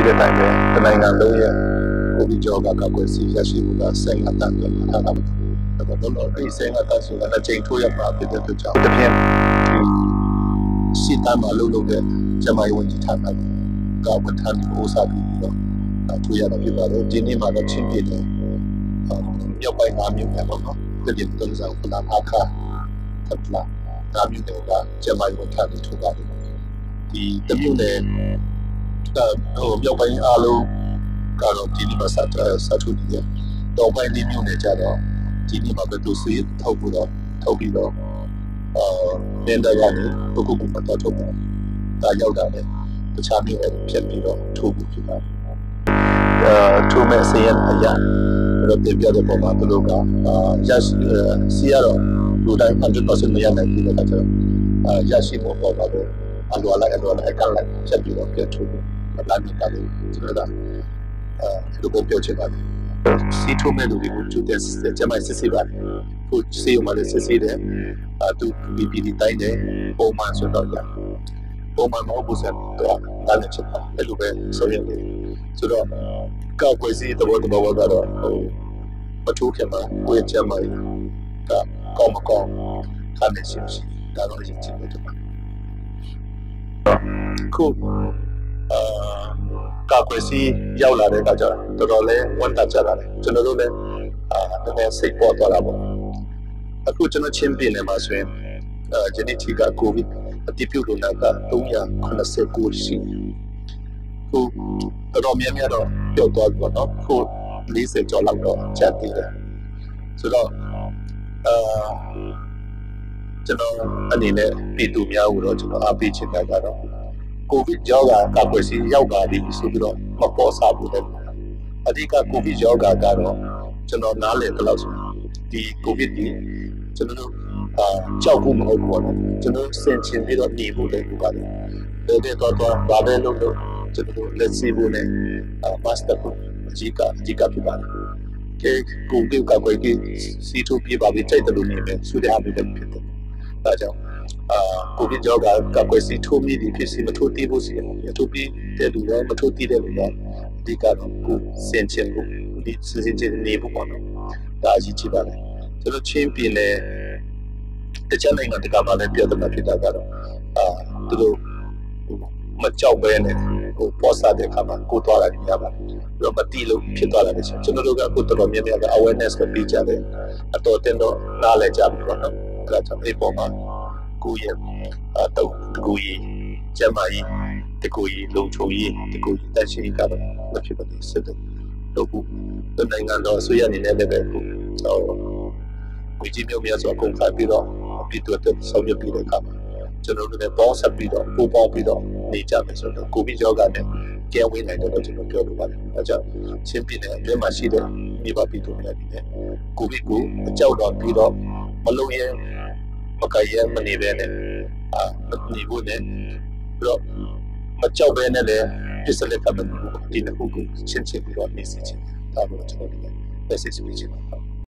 တဲ့အတိုင်းပဲတနိုင်ငံလုံးရဲ့ကိုဗစ်ရောဂါကာကွယ်ဆေးရရှိမှုက15တန်ကျော်ထားတာပါ။တော့အဲ့ဒီ15တန်ဆိုတာနှစ်ကြိမ်ထိုးရမှာဖြစ်တဲ့အတွက်ကြောင့်တပြင်းဒီရှစ်တန်းမှာလှုပ်လှုပ်တဲ့ကျမကြီးဝန်ကြီးဌာနကဝန်ထမ်းတွေကိုဥစားပြီးတော့ထိုးရတာဖြစ်ပါတယ်။ဒီနေ့မှာတော့ချင်းပြည်နယ်မြောက်ပိုင်း၅မြို့နယ်ပေါ့နော်။တပြင်းတုံးဆောင်ပလာအခါထပ်လာ၅မြို့နယ်ကကျမကြီးဝန်ထမ်းတွေထိုးပါတယ်။ဒီတမြို့နယ်ဟိုမြောက်ပိုင်းအားလုံးကတော့ဒီနေ့မှာစစထုတ်နေတယ်။တောင်ပိုင်းလေးမြို့နယ်ကြတော့ဒီနေ့မှာပဲသူစီထုတ်ပြီးတော့ထုတ်ပြီးတော့အာနင်တကနေပုဂ္ဂိုလ်ကမတော်ထုတ်ပါဒါရောက်တာနဲ့တခြားမြို့နယ်ဖြတ်ပြီးတော့ထိုးဖို့ဖြစ်ပါတယ်။အာထိုးမဲ့စရင်အရာတော့တင်ပြတဲ့ပုံမှာသူတို့ကအာရစီရတော့လူတိုင်း100%မရနိုင်ဘူးတဲ့အခါကျတော့အာရရှိဖို့ပေါ်မှာပဲအလွာလိုက်အလွာလိုက်အကန့်လိုက်ဖြတ်ပြီးတော့ပြန်ထိုးဖို့လာမြင်တာလို့ကျွန်တော်ကအဲဒီလိုပြောချင်ပါတယ်။စီထိုးမဲ့လူတွေကိုကျူတဲ့ကျမစစ်စစ်ပါတယ်။ခုစီုံမှာလည်းစစ်စစ်တယ်။အာသူ BPD တိုင်းတယ်ပုံမှန်ဆိုတော့ရပုံမှန်မဟုတ်ဘူးဆိုတော့တားနေချင်တာအဲ့လိုပဲဆိုရတယ်ဆိုတော့ကောက်ွယ်စီတဘောတဘောကတော့ဟိုမထိုးခင်မှာကိုယ့်ကျမကြီးကကောင်းမကောင်းခါနေရှိရှိဒါတော့အရင်ကြည့်လို့ပါခုအာကာကွယ်စီရောက်လာတဲ့အခါကျတော့တော်တော်လေးဝန်တာကြတာလေကျွန်တော်တို့လည်းအာနည်းနည်းစိတ်ပေါ်သွားတာပေါ့အခုကျွန်တော်ချင်းပြည်နယ်မှာဆိုရင်အာဂျနီတီကကိုဗစ်အတည်ပြုလူနာက389ရှိခုတော်တော်များများတော့ပျောက်သွားပြီပေါ့နော်ခု40ကျော်လောက်တော့ကျန်သေးတယ်ဆိုတော့အာကျွန်တော်အနေနဲ့ပြည်သူများကိုတော့ကျွန်တော်အားပေးချင်တာကတော့ကိုဗစ်ရောဂါကာကွယ်ဆေးရောက်ပါပြီဆိုပြီးတော့မပေါ်စားဘူးတဲ့။အဓိကကိုဗစ်ရောဂါကတော့ကျွန်တော်နားလည်တဲ့လောက်ဆိုဒီကိုဗစ်ဒီကျွန်တော်တို့အာကြောက်ဖို့မဟုတ်ဘူးပေါ့နော်။ကျွန်တော်ဆင်ခြင်ပြီးတော့နေဖို့လည်းလိုပါတယ်။တဲ့တော့တော့ဘာပဲလုပ်လို့ကျွန်တော်တို့လက်စီဖို့နဲ့အာမတ်တပ်ဖို့အဓိကအဓိကဖြစ်ပါတယ်။ကဲကိုဗစ်ကာကွယ်ကြီးစီထိုးပြပါပြီးကြိုက်တယ်လို့နေမယ်ဆိုတဲ့အားမျိုးလည်းဖြစ်တယ်။ဒါကြောင့်အာကိုဗစ်ရောဂါကာကွယ်ဆေးထိုးမိသည်ဖြစ်စီမထိုးသေးဘူးစီမထိုးပြီးတဲ့လူရောမထိုးသေးတဲ့လူရောအဓိကတော့ကိုစင်ချင်ဖို့ဒီစင်ချင်နေဖို့ပေါ့နော်ဒါအရေးကြီးပါတယ်ကျွန်တော်ချင်းပြည်နယ်တခြားနိုင်ငံတကာမှာလည်းပြဿနာဖြစ်တာကတော့အာသူတို့မကြောက်ပဲနဲ့ဟိုပေါ်စားတဲ့အခါမှာကိုသွားတာညပါတယ်ပြီးတော့မတီးလို့ဖြစ်သွားတာလည်းရှိကျွန်တော်တို့ကအခုတော်တော်များများက awareness ကိုပေးကြတယ်အတော်တင်တော့နားလည်ကြပြီပေါ့နော်အဲဒါကြောင့်အဲ့ပေါ်မှာကိုယ့်ရဲ့အတော့တကူကြီးကျမကြီးတကူကြီးလုံချုံကြီးတကူကြီးတက်ရှိကတော့မဖြစ်ပါဘူးစစ်တယ်တော့ဘူးနိုင်ငံတော်အစိုးရအနေနဲ့လည်းပဲခုဟိုဝီကြီးမျိုးများဆိုအကုန်ခါပြီးတော့ပြည်သူတွေဆောင်ရွက်ပြီးတဲ့အခါမှာကျွန်တော်တို့လည်းပေါင်းဆက်ပြီးတော့ပူပေါင်းပြီးတော့နေကြမယ်ဆိုတော့ကိုဗစ်ရောဂါနဲ့ကဲဝင်းနိုင်တယ်လို့ကျွန်တော်ပြောလိုပါတယ်။အဲကြောင့်ချင်းပြည်နယ်အတွင်းမှာရှိတဲ့မိဘပြည်သူများပြည်နယ်ကိုဗစ်ကိုအကြောက်တော်ပြီးတော့မလုံရဲမကရဲမနေပဲနဲ့အာမနေဘူးနဲ့ပြီးတော့မကြောက်ပဲနဲ့လည်းပြစ်စလက်ကမနေဘူးဒီနှစ်ခုကိုချင်းချင်းပြီးတော့နေစီချင်းဒါတော့ကျွန်တော်ဒီ message ပေးချင်ပါ